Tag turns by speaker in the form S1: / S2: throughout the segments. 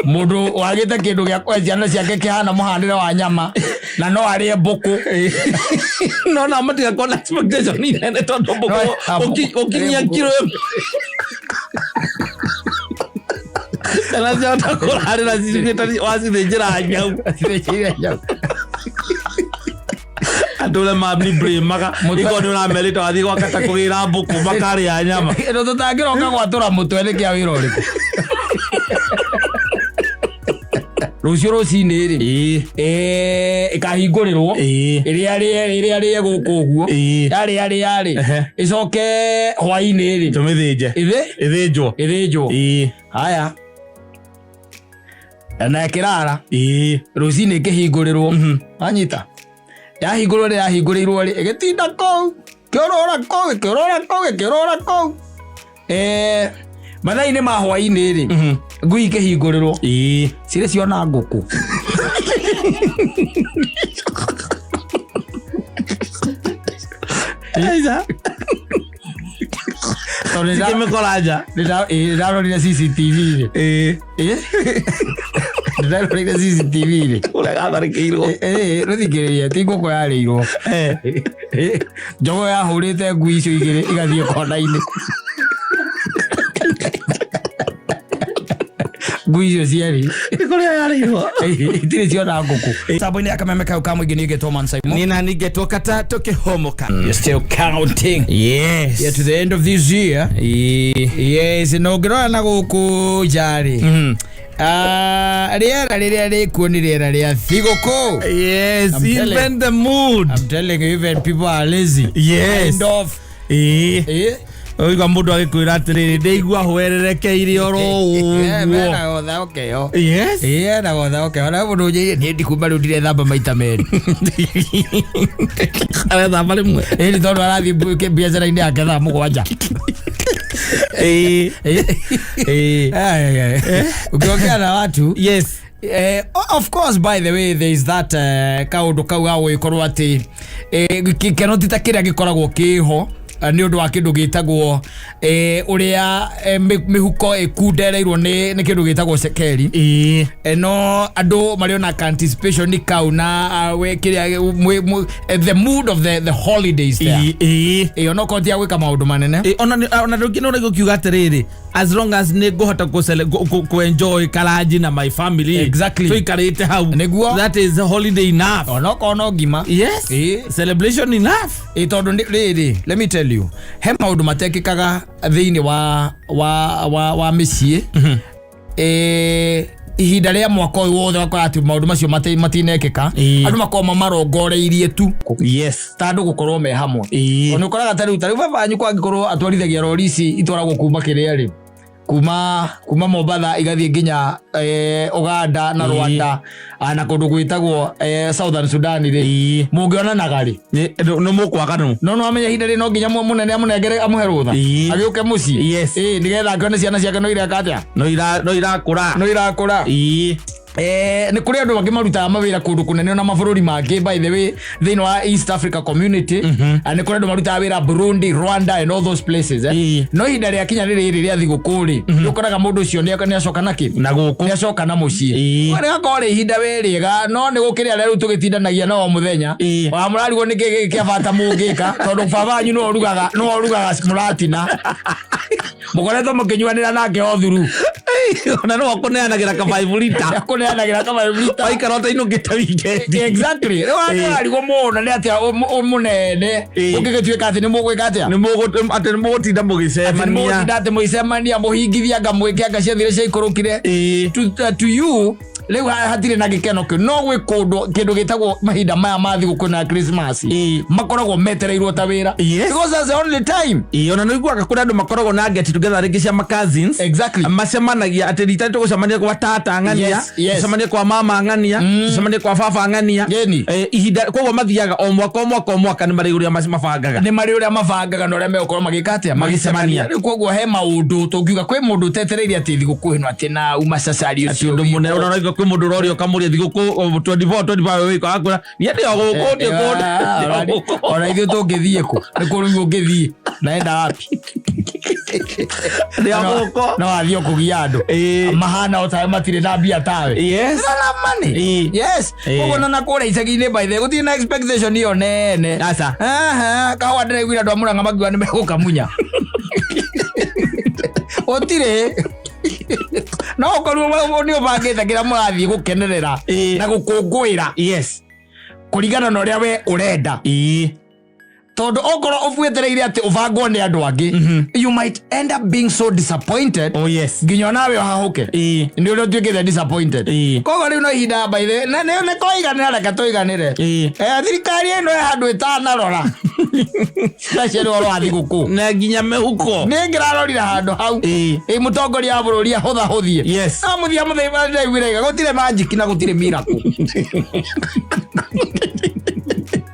S1: Mũndũ wagĩte kĩndũ gĩa kũhe ciana ciake kĩhana mũhanĩre wa nyama na no arĩe mbũkũ.
S2: No na matigakorwo na expectation nene tondũ mbũkũ
S1: No,
S2: ũkinyia
S1: mbũkũ.
S2: kiro ĩmwe kana ciahota kũrarĩra cituĩkĩte wacithĩnjĩra nyau.
S1: Cithĩnjĩire nyau.
S2: Andũ ũrĩa mamiblameaga iko nĩ ũramerĩte wathiĩ gwa kata kũgĩra mbũkũ makarĩa nyama.
S1: Ĩno tũtangĩroka gwatũra mũtwe nĩ kĩa wĩra ũrĩkũ? Rũciũ rũcinĩ rĩ, ĩkahingũrĩrwo ĩrĩa rĩe ĩrĩa rĩe gũkũ ũguo, yarĩa rĩa rĩ, ĩcoke hwainĩ rĩ,
S2: tũmĩthĩnje.
S1: Ĩthĩ
S2: ĩthĩnjwo.
S1: Ĩthĩnjwo. Haya, na ĩkĩrara rũcinĩ ĩkĩhingũrĩrwo. Wanyita, yahingũrwo rĩ, yahingũrĩirwo rĩ, ĩgĩtinda kũu kĩũrũra kũu, ĩkĩũrũra kũu, ĩkĩũrũra kũu. Mathaa-inĩ ma hwainĩ rĩ, ngui ikĩhingũrĩrwo, cirĩ ciona ngũkũ.
S2: Aica.
S1: Tondũ
S2: Cikĩmĩkora nja.
S1: Nĩndarorire CCTV rĩ. Nĩndarorire CCTV rĩ.
S2: Ũrĩa gatharĩkĩirwo.
S1: Rũthikĩrĩria, ti ngũkũ yarĩirwo. Njogo yahũrĩte ngui icio igĩrĩ igathiĩ kona-inĩ. Ngui icio cierĩ
S2: Nĩ kũrĩa yarĩirwo.
S1: Itirĩ ciona ngũkũ. Tambo-inĩ ya kameme kau ka mũingĩ, niĩ ngetwo Man Simon.
S2: Nĩ nani ngetwo kata tũkĩhomoka.
S1: You're still counting.
S2: Yes.
S1: Yeah, to the end of this year. Yes, na ũngĩrora na gũkũ nja-rĩ, ah, rĩera rĩrĩa rĩkuo nĩ rĩera rĩa thigũkũ.
S2: Yes,
S1: I'm telling-
S2: even the mood.
S1: I'm telling you, even people are lazy.
S2: Yes.
S1: Kind of.
S2: Ũigua mũndũ agĩkwĩra atĩrĩrĩ, ndĩigua hwererekeire oro ũguo.
S1: Mena gotha ũkeo. Ena gotha ũkeo. Na mũndũ ũnjĩire niĩ ndikuma rĩu ndirethamba maita merĩ.
S2: Arethamba rĩmwe.
S1: Ĩni tondũ arathiĩ biacara-inĩ yake thaa 7. Ai, ai, ai. Ukiongea na watu, of course, by the way, there is that kaundu kau ga gũgĩkorwo atĩ gĩkeno ti ta kĩrĩa gĩkoragwo kĩho nĩ ũndũ wa kĩndũ gĩtagwo ũrĩa mĩhuko ĩkundereirwo nĩ kĩndũ gĩtagwo cekeri. No andũ marĩ ona ka anticipation kau na we kĩrĩa the mood of the holidays there. Onokorwo ti ya gwĩka maũndũ manene.
S2: Ona ndũngĩ nĩ ũraigua ũkiuga atĩrĩrĩ, as long as nĩ ngũhota kũ enjoy karanji na my family, tũikarĩte hau,
S1: Nĩguo.
S2: that is holiday enough.
S1: Onokorwo no ngima.
S2: Celebration enough.
S1: Ĩ tondũ rĩrĩ, let me tell you, he maũndũ matekĩkaga thĩinĩ wa mĩciĩ ihinda rĩa mwaka ũyũ wothe, wakora atĩ maũndũ macio matinekĩka. Andũ makorwo mamarongoreirie tu ta andũ gũkorwo me hamwe. Tondũ nĩ ũkoraga ta rĩu baba wanyu kwangĩkorwo atwarithagia rori ici itwaragwo kuma kĩrĩa rĩ, kuma Mombatha igathiĩ nginya Uganda na Rwanda, na kũndũ gwĩtagwo Southern Sudan rĩ, mũngĩonanaga rĩ?
S2: Nĩ mũkwaganu.
S1: No amenya ihinda rĩ no nginya mũnene amũnengere, amũhe rũtha agĩũke mũciĩ. Nĩgetha akĩone ciana ciake no ireka atĩa.
S2: No irakũra.
S1: No irakũra. Nĩ kũrĩ andũ angĩ marutaga mawĩra kũndũ kũnene na mabũrũri mangĩ, by the way, thĩinĩ wa East Africa Community. Ah, nĩ kũrĩ andũ marutaga wĩra Burundi, Rwanda and all those places. No ihinda rĩa kinya nĩ rĩrĩ rĩa thigũkũ rĩ, nĩ ũkoraga mũndũ ũcio nĩ acoka na kĩ
S2: Na gũkũ.
S1: Nĩ acoka na mũciĩ. Rĩgakorwo rĩ ihinda wĩ rĩega, no nĩ gũkĩrĩ arĩa rĩu tũgĩtindanagia nao o mũthenya. Wa mũrarigwo nĩ kĩ gĩkĩ kĩa bata mũngĩka, tondũ baba wanyu nĩwe ũrugaga mũratina mũkoretwo mũkĩnyuanĩra nake o thuru.
S2: Ona no akũneanagĩra ka 5 lita.
S1: Akũneanagĩra ka 5 lita.
S2: Waikara ũtainũkĩte weekend.
S1: Exactly, rĩu ararigwo mũno nĩ atĩa mũnene ũngĩgĩtuĩka atĩ nĩ mũgwĩka atĩa.
S2: Atĩ nĩ mũgũtinda
S1: Atĩ nĩ
S2: mũgĩcemania.
S1: Mũgũtinda atĩ mũgĩcemania, mũhingithia anga mwĩke anga ciathire ciaikũrũkire. To you rĩu hatirĩ na gĩkeno kĩu, no gwĩ kũndũ kĩndũ gĩtagwo mahinda maya ma thigũkũ na Christmas makoragwo metereirwo ta wĩra, because that's the only time.
S2: Ona nĩ ũiguaga kũrĩ andũ makoragwo na get together rĩngĩ cia ma cousins. Macemanagia atĩ rita tũgũcemania kwa tata ng'ania, tũcemanie kwa mama ng'ania, tũcemanie kwa baba ng'ania.
S1: Geni.
S2: Ihinda koguo mathiaga o mwaka o mwaka o mwaka, nĩ marĩ ũrĩa mabangaga.
S1: Nĩ marĩ ũrĩa mabangaga na ũrĩa megũkorwo magĩka atĩa.
S2: Magĩcemania.
S1: Rĩu koguo he maũndũ tũngiuga kwĩ mũndũ ũtetereire atĩ thigũkũ ĩno atĩ na uma cacari
S2: atĩ
S1: ũcio
S2: ũndũ
S1: wĩho.
S2: Mũnene ona ũraigua kwĩ mũndũ ũroria ũkamũria thigũkũ 24 25 wĩko akwĩra niĩ ndĩ o gũkũ, ndĩ kũndũ, ndĩ o gũkũ.
S1: Ona ithuĩ tũngĩthiĩ kũ? Nĩ kũ rĩu ũngĩthiĩ naenda wapi?
S2: Rĩa gũkũ.
S1: No athiĩ kũgia andũ
S2: Ĩĩ.
S1: Mahana o tawe, matirĩ na mbia tawe.
S2: Yes.
S1: Not money.
S2: Ĩĩ.
S1: Yes.
S2: Ĩĩ.
S1: Koguo na kũrĩa icagi-inĩ, by the way, gũtirĩ na expectation ĩyo nene.
S2: Aca.
S1: Aha, kahũa ndĩraiguire andũ a Mũrang'a makiuga nĩ megũkamunya. Gũtirĩ. No ũkorwo nĩ ũbangĩte kĩrĩa mũrathiĩ gũkenerera
S2: Ĩĩ.
S1: na gũkũngũĩra kũringana na ũrĩa we ũrenda, tondũ okorwo ũbuĩtĩrĩire atĩ ũbangwo nĩ andũ angĩ, you might end up being so disappointed
S2: Oh yes.
S1: nginya onawe ũhahũke nĩ ũrĩa ũtuĩkĩte disappointed. Koguo rĩu no ihinda, by the way, na nĩ kwaiganĩra, reke tũiganĩre. Eh, thirikari ĩno ĩ handũ ĩtanarora, especially ũhoro wa thigũkũ.
S2: Na nginya mĩhuko.
S1: Nĩ ngĩrarorire handũ hau. Ĩ mũtongoria wa bũrũri ahũthahũthie. No mũthia mũthenya ndaiguire iga gũtirĩ magic na gũtirĩ miracle.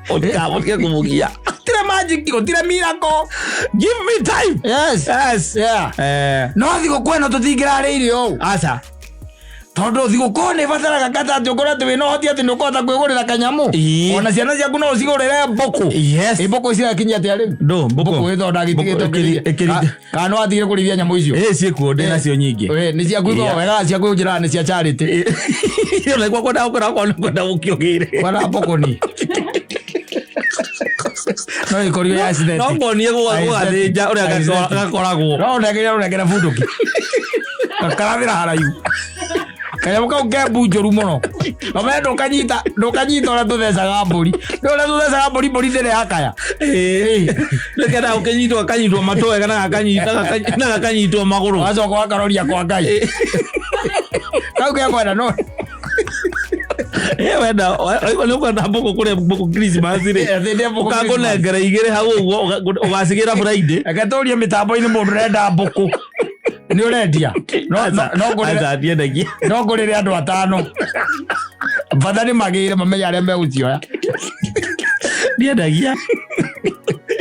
S2: Ũtige kũmũgia.
S1: Gũtirĩ magic, gũtirĩ miracle.
S2: Give me time.
S1: Yes.
S2: Yes.
S1: Yeah. No thigũkũ ĩno tũtingĩrarĩire ũũ,
S2: Aca.
S1: tondũ thigũkũ nĩ ĩbataraga kata atĩ ũkorwo atĩ wĩna ũhoti atĩ nĩ ũkũhota kwĩgũrĩra kanyamũ. Ona ciana ciaku no ũcigũrĩre mbũkũ. Ĩ mbũkũ cirakinyia atĩa rĩu?
S2: Ndũ, mbũkũ.
S1: Mbũkũ ĩthonda gĩtigĩte.
S2: Mbũkũ
S1: Kana no watigire kũrĩithia nyamũ icio?
S2: Ĩ, ciĩkuo, ndĩ nacio nyingĩ.
S1: We, nĩ ciaku ikoragwo wega, ciaku njĩraga nĩ cia charity.
S2: Ona gwakwa ndagũkora kwa kwenda gũkĩũgĩre.
S1: Kwana mbũkũ ni no ĩkorio ya accident.
S2: No ngonie gũgathĩnja ũrĩa gakoragwo.
S1: No ũnengere, ũnengere bunduki gakarathĩra haraihu, kanyamũ kau ke mbu njũru mũno. Nomene ndũkanyita, ndũkanyita ũrĩa tũthecaga mbũri, nĩ ũrĩa tũthecaga mbũri, mbũri ndĩrĩ yakaya.
S2: Nĩkenda gũkĩnyitwo, gakanyitwo matũ wega na gakanyitwo magũrũ.
S1: Wacoka wakaroria kwa Ngai kau gekwenda no
S2: Ĩ, wenda oigua nĩ ũkwenda mbũkũ, kũrĩa mbũkũ Christmas rĩ,
S1: Ĩ, thĩndĩ mbũkũ.
S2: Ũkangũnengera igĩrĩ hau ũguo ũgacigĩra Friday.
S1: Reke tũrie mĩtambo-inĩ, mũndũ ũrenda mbũkũ, nĩ ũrendia? No ngũrĩre.
S2: Aca, ndiendagia.
S1: No ngũrĩre andũ atano, bata nĩ magĩre mamenye arĩa megũcioya.
S2: Ndiendagia.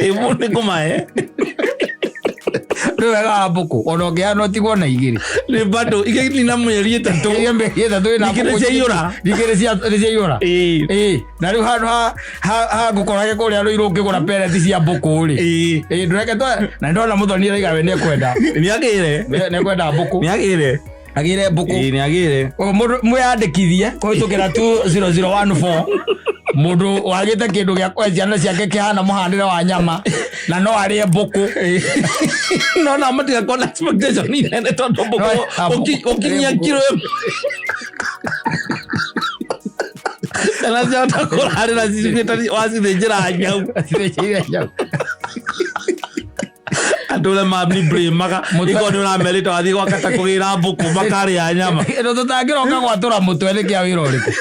S2: Ĩ, mũndũ nĩ kũmahe.
S1: Nĩ wega wa mbũkũ ona ũngĩhana ũtigwo na igĩrĩ.
S2: Nĩ bado igĩnina mĩeri 3.
S1: Ĩrĩa mĩeri 3 ĩna
S2: Ningĩ nĩ
S1: mbũkũ.
S2: ciaiyũra.
S1: Ningĩ nĩ ciaiyũra.
S2: Ĩĩ.
S1: Ĩĩ, na rĩu handũ ha ngũkorage kũrĩa rũirũ ũkĩgũra pellet cia mbũkũ rĩ. Ĩĩ, ndũreke na ndona mũthoni araiga we nĩekwenda.
S2: Nĩagĩre.
S1: Nĩekwenda mbũkũ.
S2: Nĩagĩre.
S1: Agĩre mbũkũ.
S2: Ĩĩ, nĩagĩre.
S1: Koguo mũndũ mwĩyandĩkithie kũhĩtũkĩra 20014, mũndũ wagĩte kĩndũ gĩa kũhe ciana ciake kĩhana mũhanĩre wa nyama na no arĩe mbũkũ.
S2: No na matigakorwo na expectation nene tondũ mbũkũ
S1: No, ah, mbũkũ.
S2: ũkinyia kiro 1 ciana ciahota kũrarĩra cituĩte wacithĩnjĩra nyau.
S1: Cithĩnjĩire nyau.
S2: Andũ ũrĩa mamblĩmaga iko nĩ ũramerĩte wathiĩ gwakata kũgĩra mbũkũ makarĩa nyama.
S1: Ĩno tũtangĩroka gwatũra mũtwe nĩ kĩa wĩra ũrĩkũ?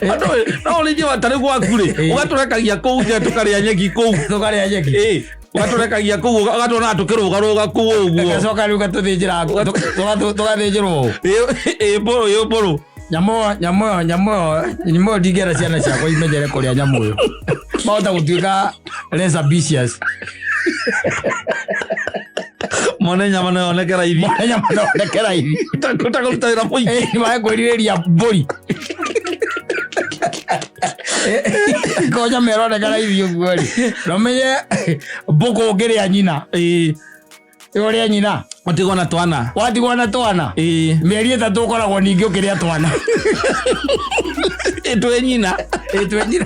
S2: Andũ no ũrĩithie wa tarĩ gwaku rĩ, ũgatũrekagia kũu nja tũkarĩa nyeki kũu.
S1: Tũkarĩa nyeki.
S2: Ĩ, ũgatũrekagia kũu, ũgatuonaga tũkĩrũgarũga kũu ũguo.
S1: Gacoka rĩu gatũthĩnjĩra, tũgathĩnjĩrwo ũũ.
S2: Ĩ, mbũrũ, ĩ, mbũrũ.
S1: Nyamũ ĩyo, nyamũ ĩyo, nyamũ ĩyo, nyamũ ĩyo, ndingĩenda ciana ciakwa imenyere kũrĩa nyamũ ĩyo, mahota gũtuĩka less ambitious.
S2: Mone nyama no yoneke raithi.
S1: Mone nyama no yoneke raithi.
S2: Takũruta wĩra mũingĩ.
S1: Ĩ, nĩmakwĩrirĩria mbũri ko nyama ĩroneka raithi ũguo rĩ, nomenye mbũkũ ũngĩrĩa nyina, ũrĩa nyina.
S2: Ũtigwo na twana.
S1: Watigwo na twana. Mĩeri 3 ũkoragwo ningĩ ũkĩrĩa twana.
S2: Ĩtwe nyina.
S1: Ĩtwe nyina.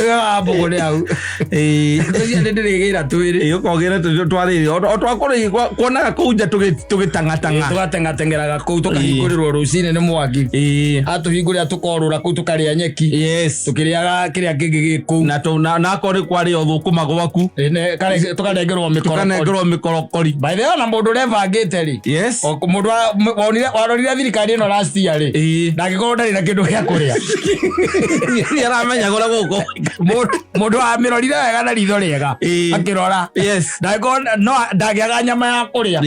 S1: Ĩyo mbũkũ nĩ hau. Ngwĩciria nĩ ndĩrĩgĩra twĩrĩ.
S2: Ĩ, ũkogĩra twarĩrĩ o twakũrĩ kuonaga kũu nja tũgĩtang'atang'a.
S1: Tũgateng'ateng'eraga kũu, tũkahingũrĩrwo rũcinĩ nĩ Mwangi. Atũhingũrĩra tũkorũra kũu, tũkarĩa nyeki. Tũkĩrĩaga kĩrĩa kĩngĩ gĩ kũu.
S2: Na akorwo nĩ kwarĩo thũkũma gwaku.
S1: Ĩ, tũkanengerwo mĩkorokori.
S2: Tũkanengerwo mĩkorokori.
S1: By the way, ona mũndũ ũrebangĩte rĩ, o mũndũ wonire thirikari ĩno last year rĩ, ndangĩkorwo ndarĩ na kĩndũ gĩa kũrĩa.
S2: Nĩ aramenya kũrĩa gũkũ.
S1: Mũndũ wamĩrorire wega na ritho rĩega, akĩrora, ndangĩkorwo no ndangĩaga nyama ya kũrĩa.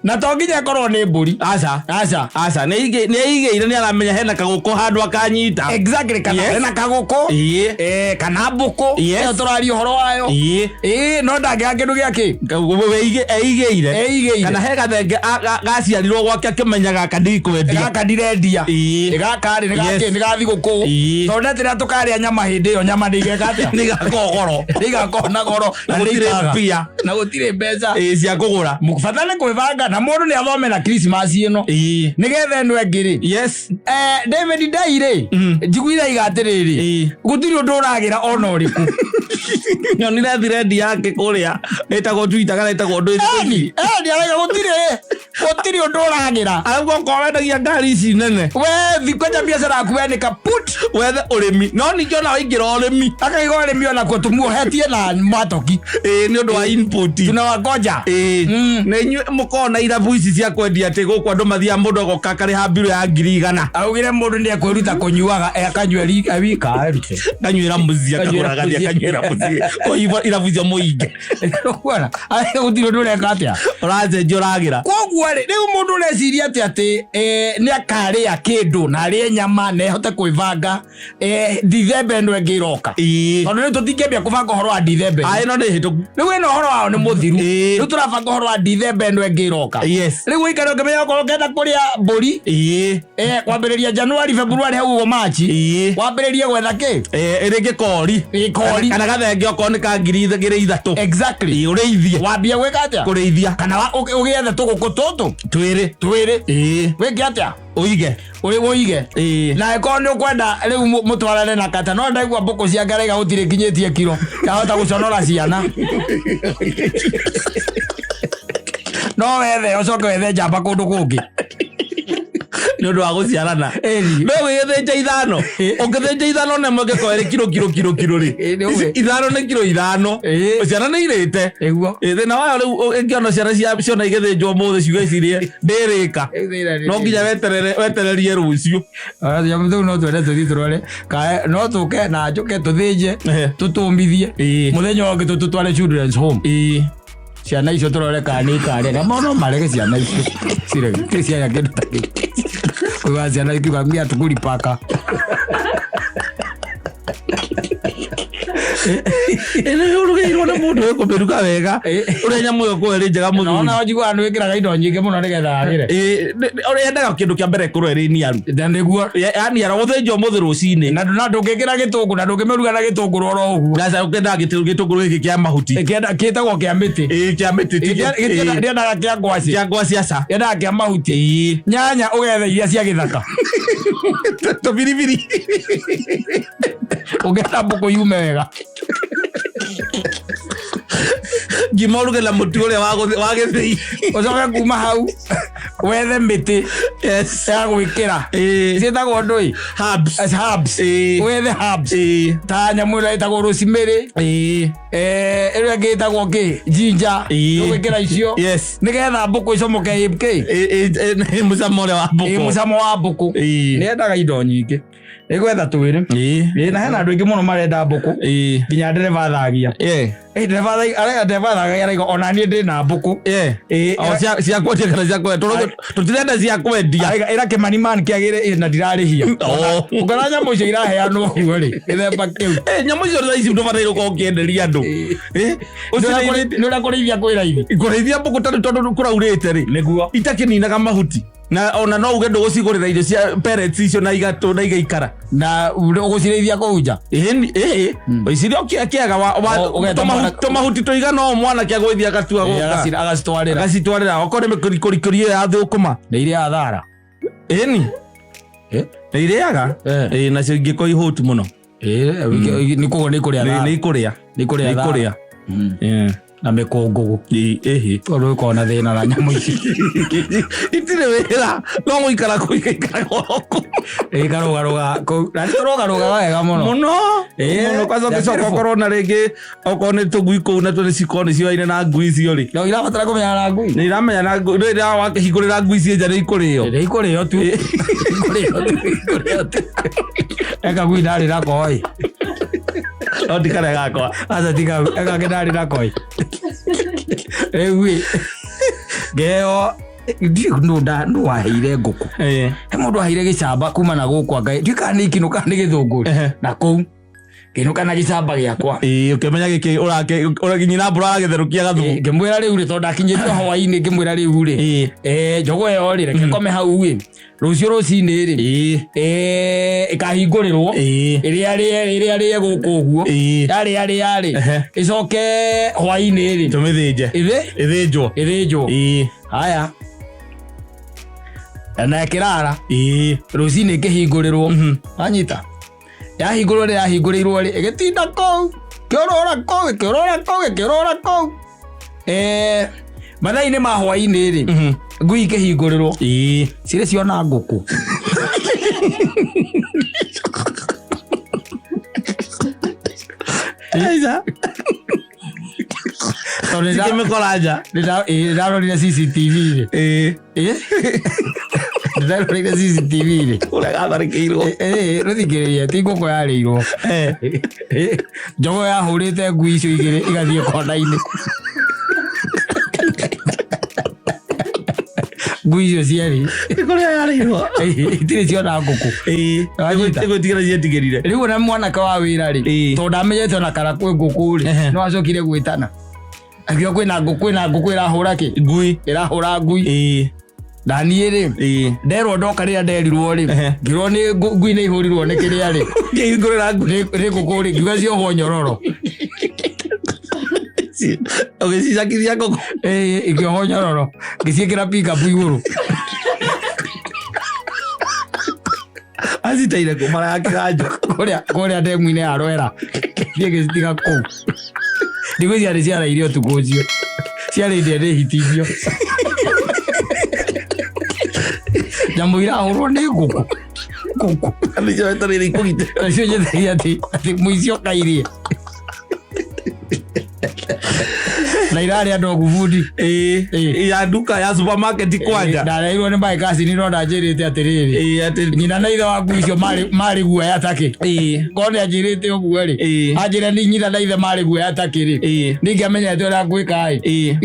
S1: Na to nginya ĩkorwo nĩ mbũri.
S2: Aca.
S1: Aca.
S2: Aca, nĩ aigĩire, nĩ aramenya hena kagũkũ handũ akanyita.
S1: Exactly, kana hena kagũkũ, kana mbũkũ ĩyo tũraria ũhoro wayo. Ĩĩ, no ndangĩaga kĩndũ gĩa kĩ.
S2: Eigĩire.
S1: Eigĩire.
S2: Kana he gathenge gaciarirwo gwake akĩmenya gaka ndikwendia.
S1: Gaka ndirendia. Gaka rĩ, nĩ gakĩ, nĩ ga thigũkũ. Tondũ ndeterera tũkarĩa nyama hĩndĩ ĩyo, nyama ndĩigeka atĩa?
S2: Nĩ igakorwo goro.
S1: Nĩ igakorwo na goro.
S2: Na
S1: Na
S2: gũtirĩ
S1: nĩ
S2: mbia.
S1: Na gũtirĩ mbeca.
S2: Ĩĩ, cia kũgũra.
S1: Bata nĩ kwĩbanga na mũndũ nĩ athome na Christmas ĩno. Nĩgetha ĩno ĩngĩ rĩ. David Ndai rĩ, njiguire aiga atĩrĩrĩ, gũtirĩ ũndũ ũragĩra ona ũrĩkũ.
S2: Nyonire thread yake kũrĩa ĩtagwo Twitter kana ĩtagwo ndũ.
S1: Eni, eni araiga gũtirĩ ũndũ ũragĩra.
S2: Arauga okorwo wendagia ngari ici nene.
S1: We thi kwanja biacara yaku we nĩ kaput.
S2: Wethe ũrĩmi. No ningĩ ona waingĩra ũrĩmi.
S1: Akaiga ũrĩmi onakuo tũmuohetie na mwatoki.
S2: Ĩĩ, nĩ ũndũ wa input.
S1: Tunawangoja.
S2: Ĩĩ. Na inyuĩ mũkoragwo na irabu ici cia kwendia atĩ gũkũ andũ mathiaga mũndũ agoka akarĩha mbirũ ya 100,000.
S1: Augire mũndũ nĩ ekwĩruta kũnyuaga, akanyua wika erute.
S2: Kanyuĩra mũciĩ,
S1: Kanyuĩra
S2: akagũra agathiĩ
S1: mũciĩ.
S2: akanyuĩra mũciĩ. Kũhingwo irabu icio mũinge.
S1: Ũkuona? Gũtirĩ ũndũ ũreka atĩa?
S2: Ũracenjia ũragĩra.
S1: Koguo rĩ, rĩu mũndũ ũreciria atĩ atĩ nĩ akarĩa kĩndũ na arĩe nyama na ehote kwĩbanga Dithemba ĩno ĩngĩ ĩroka. Tondũ rĩu tũtingĩambia kũbanga ũhoro wa Dithemba ĩno.
S2: Ĩno nĩ hĩtũku.
S1: Rĩu ĩno ũhoro wao nĩ mũthiru. Rĩu tũrabanga ũhoro wa Dithemba ĩno ĩngĩ ĩroka. Rĩu ũikare ũkĩmenya okorwo ũkenda kũrĩa mbũri, kwambĩrĩria January, February hau ũguo March, wambĩrĩrie gwetha kĩ?
S2: Rĩngĩ kori.
S1: Gĩkori.
S2: Kana gathenge okorwo nĩ ka 2,000.
S1: Exactly.
S2: Ũrĩithie.
S1: Wambie gwĩka atĩa?
S2: Kũrĩithia.
S1: Kana ũgĩethe tũgũkũ tũtũ?
S2: Twĩrĩ.
S1: Twĩrĩ. Wĩke atĩa?
S2: Ũige.
S1: Ũige. Na ĩkorwo nĩ ũkwenda rĩu mũtwarane na kata, no ndaigua mbũkũ cia Ngaraiga gũtirĩ nginyĩtie kiro, yahota gũconora ciana. No wethe ũcoke wethe njamba kũndũ kũngĩ.
S2: Nĩ ũndũ wa gũciarana. No ũgĩgĩthĩnja ithano. Ũngĩthĩnja ithano na ĩmwe ĩngĩkorwo ĩrĩ kiro kiro kiro kiro rĩ.
S1: Nĩ ũguo.
S2: Ithano nĩ kiro ithano. Ciana nĩ irĩte.
S1: Nĩguo.
S2: Thĩna wayo rĩu ĩngĩona ciana ciona igĩthĩnjwo ũmũthĩ ciuge cirĩe ndĩrĩka. No nginya wetererie rũciũ.
S1: Rĩu no twende tũthiĩ tũrore kae, no tũke na njũke tũthĩnje, tũtũmithie, mũthenya ũngĩ tũtware children's home. Ciana icio tũrore kana nĩ ikarega. No marege ciana icio cirege, ti ciana kĩndũ ta kĩu. Kuga ciana ikiuga mia tũkũripaka.
S2: Ĩno ũrugĩirwo nĩ mũndũ wĩ kũmĩruga wega. Ũrĩa nyamũ ĩyo ĩkoragwo ĩrĩ njega mũthuri.
S1: Naona njiguaga nĩ wĩkĩraga indo nyingĩ mũno nĩgetha yagĩre.
S2: Ũrĩa yendaga kĩndũ kĩa mbere ĩkorwo ĩrĩ niaru.
S1: Na nĩguo.
S2: Yaniara gũthĩnjwo ũmũthĩ rũcinĩ.
S1: Na ndũngĩkĩra gĩtũngũrũ, na ndũngĩmĩruga na gĩtũngũrũ oro ũguo.
S2: Gaca ũkĩendaga gĩtũngũrũ gĩkĩ kĩa mahuti.
S1: Kĩtagwo kĩa mĩtĩ.
S2: Ĩĩ, kĩa mĩtĩ, ti
S1: Ndĩendaga kĩa ngwacĩ.
S2: Kĩa ngwacĩ aca.
S1: Yendaga kĩa mahuti. Nyanya ũgetha iria cia gĩthaka.
S2: Tũbiribiri.
S1: Ũngĩenda mbũkũ yume wega.
S2: Ngima ũruge na mũtu ũrĩa wa gĩthĩi.
S1: Ũcoke kuma hau wethe mĩtĩ ya gwĩkĩra. Ciĩtagwo ndũĩ?
S2: Herbs.
S1: As herbs. Wethe herbs. Ta nyamũ ĩrĩa ĩtagwo rosemary. Ĩrĩa ĩngĩ ĩtagwo kĩ? Ginger. Ũgwĩkĩra icio. Nĩgetha mbũkũ icomoke ĩ kĩ?
S2: Ĩ mũcamo ũrĩa wa mbũkũ.
S1: Ĩ mũcamo wa mbũkũ. Nĩyendaga indo nyingĩ. Nĩngwetha twĩrĩ. Na hena andũ aingĩ mũno marenda mbũkũ. Nginya ndereba thagia. Ndereba thagia araiga ona niĩ ndĩ na mbũkũ.
S2: O, cia kwendia kana cia kwendia? Tũtirenda cia kwendia.
S1: Araiga, ĩra Kĩmani man kĩagĩre, na ndirarĩhia. Ũkora nyamũ icio iraheanwo ũguo rĩ, gĩthemba kĩu.
S2: Nyamũ icio thaa ici ndũbataire gũkorwo ũkĩenderia andũ.
S1: Nĩ ũrĩa kũrĩithia kwĩ raithi.
S2: Kũrĩithia mbũkũ tondũ kũraurĩte rĩ.
S1: Nĩguo.
S2: Itakĩninaga mahuti. Na ona no uge ndũgũcigũrĩra irio cia pellets icio na igatũ na igaikara.
S1: Na ũgũcirĩithia kũu nja?
S2: Ĩĩ, ĩĩ. Iciria kĩega
S1: O, ũgeta mwana-
S2: tũmahuti tũigana o mwanake agũgĩthiĩ agatua
S1: Ĩĩ,
S2: gũka.
S1: agacitwarĩra.
S2: Agacitwarĩra. Okorwo nĩ mĩkorikori ĩyo ya thũkũma.
S1: Nĩ irĩaga thara.
S2: Ĩni. Nĩ irĩaga? Ĩĩ, nacio ingĩkorwo ihũtu mũno.
S1: Ĩĩ, nĩ kũgwo nĩ ikũrĩa thara.
S2: Nĩ ikũrĩa.
S1: Nĩ ikũrĩa
S2: Nĩ
S1: thara.
S2: ikũrĩa.
S1: Na mĩkũngũgũ.
S2: Ĩhĩ.
S1: Tondũ ĩkoragwo na thĩna na nyamũ ici.
S2: Itirĩ wĩra, no gũikara kũu igaikara gũkũ.
S1: Ĩkarũgarũga kũu. Na nĩ tũrũgarũgaga wega mũno.
S2: Mũno. Mũno, kwanza
S1: They're
S2: ũngĩcoka
S1: beautiful.
S2: ũkorwo na rĩngĩ, okorwo nĩ tũngui kũu natuo nĩ cikorwo nĩ cioaine na ngui icio rĩ.
S1: No irabatara kũmenyana na ngui.
S2: Nĩ iramenya na ngui, rĩrĩa wakĩhingũrĩra ngui ciĩ nja nĩ ikũrĩo.
S1: Nĩ ikũrĩo tu. Ikũrĩo tu, ikũrĩo tu. Eka ngui ndarĩ nako ĩ.
S2: No ti karĩa gakwa.
S1: Aca ti kau, eka ngĩ ndarĩ nako ĩ. Rĩu ĩ, ngeo Ndiũĩ nũ waheire ngũkũ.
S2: Ĩĩ.
S1: He mũndũ aheire gĩcamba kuma na gũkũ anga ndiũĩ kana nĩ ikinũ kana nĩ gĩthũngũri.
S2: Ehe.
S1: Na kũu ngĩinũka na gĩcamba gĩakwa.
S2: Ĩĩ, ũkĩmenya gĩkĩ ũrake nyina mbũra aragĩtherũkia gathumu.
S1: Ngĩmwĩra rĩu rĩ, tondũ ndakinyĩtio hwainĩ, ngĩmwĩra rĩu rĩ,
S2: Ĩĩ.
S1: Njogo ĩyo rĩ, reke ngome hau ĩ, rũciũ rũcinĩ rĩ,
S2: Ĩĩ.
S1: Ĩkahingũrĩrwo.
S2: Ĩĩ.
S1: Ĩrĩa rĩe, ĩrĩa rĩe gũkũ ũguo.
S2: Ĩĩ.
S1: Yarĩa rĩa rĩ,
S2: Ehe.
S1: ĩcoke hwainĩ rĩ,
S2: Tũmĩthĩnje.
S1: Ĩthĩ?
S2: Ĩthĩnjwo.
S1: Ĩthĩnjwo.
S2: Ĩĩ.
S1: Haya, na ĩkĩrara.
S2: Ĩĩ.
S1: Rũcinĩ ĩkĩhingũrĩrwo, wanyita, yahingũrwo rĩ, yahingũrĩirwo rĩ, ĩgĩtinda kũu kĩũrũra kũu, ĩkĩũrũra kũu, ĩkĩũrũra kũu. Mathaa-inĩ ma hwainĩ rĩ, ngui ikĩhingũrĩrwo.
S2: Ĩĩ.
S1: Cirĩ ciona ngũkũ.
S2: Aica.
S1: Tondũ
S2: Cikĩmĩkora nja.
S1: Nĩndarorire CCTV rĩ.
S2: Ĩĩ.
S1: Nĩndarorire CCTV rĩ.
S2: Ũrĩa gatharĩkĩirwo.
S1: Rũthikĩrĩria, ti ngũkũ yarĩirwo. Njogo yahũrĩte ngui icio igĩrĩ igathiĩ kona-inĩ. Ngui icio cierĩ
S2: Nĩ kũrĩa yarĩirwo.
S1: Itirĩ ciona ngũkũ.
S2: Ĩĩ.
S1: Wanyita?
S2: Nĩgwĩtigĩra cietigĩrire.
S1: Rĩu ona mwanake wa wĩra rĩ,
S2: Ĩĩ.
S1: tondũ ndamenyete ona kana kwĩ ngũkũ rĩ, no acokire gwĩtana akiuga kwĩna ngũkũ, kwĩna ngũkũ ĩrahũra kĩ?
S2: Ngui.
S1: Ĩrahũra ngui.
S2: Ĩĩ.
S1: Na niĩ rĩ,
S2: Ĩĩ.
S1: nderwo ndoka rĩrĩa nderirwo rĩ, ngĩrwo nĩ ngui nĩ ihũrirwo nĩ kĩrĩa rĩ.
S2: Ngĩhingũrĩra ngui.
S1: Nĩ ngũkũ rĩ, ngiuga ciohwo nyororo.
S2: Ũgĩcicakithia ngũkũ.
S1: Ĩĩ, ikĩohwo nyororo, ngĩciĩkĩra pickup igũrũ.
S2: Aciteire kũ mara ya kĩganjo?
S1: Kũrĩa ndemu-inĩ ya Rwera, thiĩ ngĩcitiga kũu. Ndigwĩciria nĩ ciaraire ũtukũ ũcio, ciarĩ ndĩa nĩ hiti icio, nyamũ irahũrwo nĩ ngũkũ ngũkũ.
S2: Nĩcio wetereire ikũgite.
S1: Nacio nyetereire atĩ mũici okairie na irarĩa ndogu bundi.
S2: Ĩĩ.
S1: Ĩĩ.
S2: Ya nduka ya supermarket kwanja.
S1: Ndareirwo nĩ my cousin, no ndanjĩrĩte atĩrĩrĩ,
S2: Ĩĩ, atĩ
S1: nyina na ithe waku icio marĩ guoya takĩ.
S2: Ĩĩ.
S1: Korwo nĩ anjĩrĩte ũguo rĩ,
S2: Ĩĩ.
S1: anjĩre nĩ nyina na ithe marĩ guoya takĩ rĩ,
S2: Ĩĩ.
S1: ningĩamenyete ũrĩa ngwĩka ĩ.
S2: Ĩĩ.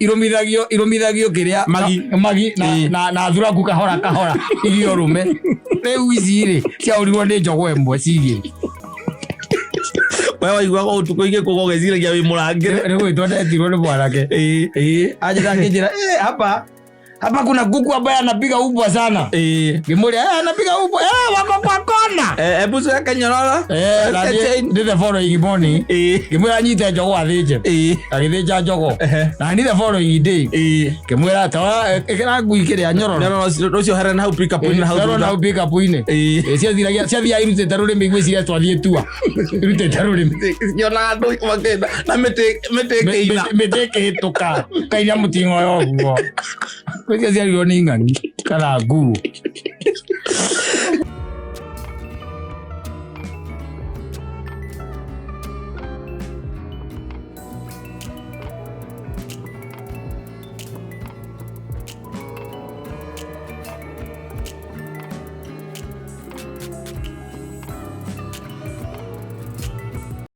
S1: Irũmithagio kĩrĩa
S2: Magi.
S1: Magi na,
S2: Ĩĩ.
S1: na thuraku kahora kahora irio rũme. Rĩu ici rĩ, ciahũrirwo nĩ njogo ĩmwe cigĩrĩ.
S2: We waiguaga ũtukũ igĩkũga ũgeciragia wĩ mũrangĩre.
S1: Nĩ gwĩtwo ndetirwo nĩ mwanake.
S2: Ĩĩ.
S1: Ĩĩ, anjĩra, akĩnjĩra, "Hapa hapa kuna kuku ambaye anapiga ubwa sana."
S2: Ĩĩ.
S1: Ngĩmũria, "Anapiga ubwa?" "Wako kwa kona."
S2: Hebu weka nyororo.
S1: Na
S2: Weka chain.
S1: niĩ the following morning
S2: Ĩĩ.
S1: ngĩmwĩra nyite njogo athĩnje.
S2: Ĩĩ.
S1: Agĩthĩnja njogo.
S2: Ehe.
S1: Na ni the following day
S2: Ĩĩ.
S1: ngĩmwĩra tawa ĩkĩra ngui kĩrĩa nyororo.
S2: Nyororo rũcio herena na hau pick-up-inĩ na hau
S1: Nyororo na
S2: thutha.
S1: hau pick-up-inĩ.
S2: Ĩĩ.
S1: Ciathiragia ciathiaga irutĩte rũrĩmĩ, igwĩciria twathiĩ tua irutĩte rũrĩmĩ.
S2: Ciona andũ makĩenda na mĩtĩ ĩkĩina.
S1: Mĩtĩ ĩkĩhĩtũka kairia mũting'oyo ũguo. Gwĩciria ciarirwo nĩ ng'ang'i kana nguo.